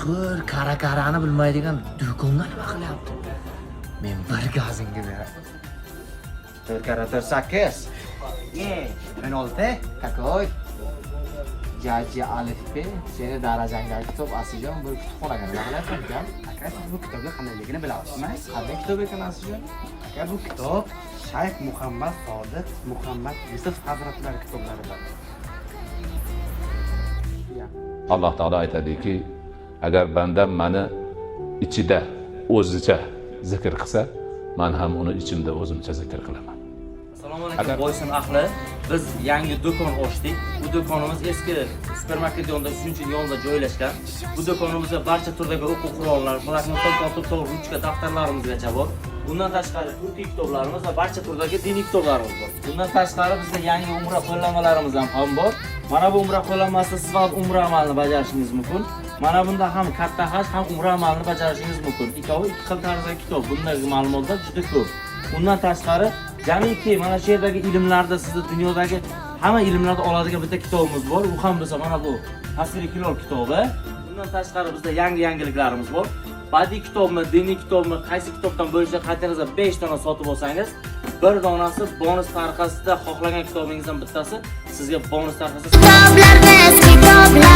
Chuqur kara-karani bilmaydigan do'konda nima qilyapti? Men bir gazingga beraman. 4 karra 4 8. Ye, 16. Какой? Jaji alifbe seni darajangdagi kitob, Asijon, bir kutubxonaga nima qilyapsan, ukam? Aka, siz bu kitobga qandayligini bilasizmi? Qanday kitob ekan, Asijon? Aka, bu kitob Shayx Muhammad Sodiq Muhammad Yusuf hazratlari kitoblaridan. Alloh taolo aytadiki, agar bandam mani ichida o'zicha zikr qilsa, man ham uni ichimda o'zimcha zikr qilaman. Assalomu alaykum, Boysun ahli. Biz yangi do'kon ochdik. Bu do'konimiz eski supermarket yonida, 3 yonida joylashgan. Bu do'konimizda barcha turdagi o'quv qurollar, bloknotdan tortib to ruchka, daftarlarimizgacha bor. Bundan tashqari turkiy kitoblarimiz va barcha turdagi diniy kitoblarimiz bor. Bundan tashqari bizda yangi umra qo'llanmalarimiz ham bor. Mana bu umra qo'llanmasida siz faqat umra amalini bajarishingiz mumkin. Mana bunda ham katta haj, ham umra amalini bajarishingiz mumkin. Ikkovi ikki xil tarzdagi kitob. Bundagi ma'lumotlar juda ko'p. Undan tashqari, jamiki mana shu yerdagi ilmlarda sizni dunyodagi hamma ilmlarni oladigan bitta kitobimiz bor. U ham bo'lsa mana bu Tasviriy Hilol kitobi. Bundan tashqari bizda yangi yangiliklarimiz bor. Badiiy kitobmi, diniy kitobmi, qaysi kitobdan bo'lishiga qat'iy nazar 5 dona sotib olsangiz, bir donasi bonus tariqasida, xohlagan kitobingizdan bittasi sizga bonus tariqasida. Kitoblar, biz kitoblar.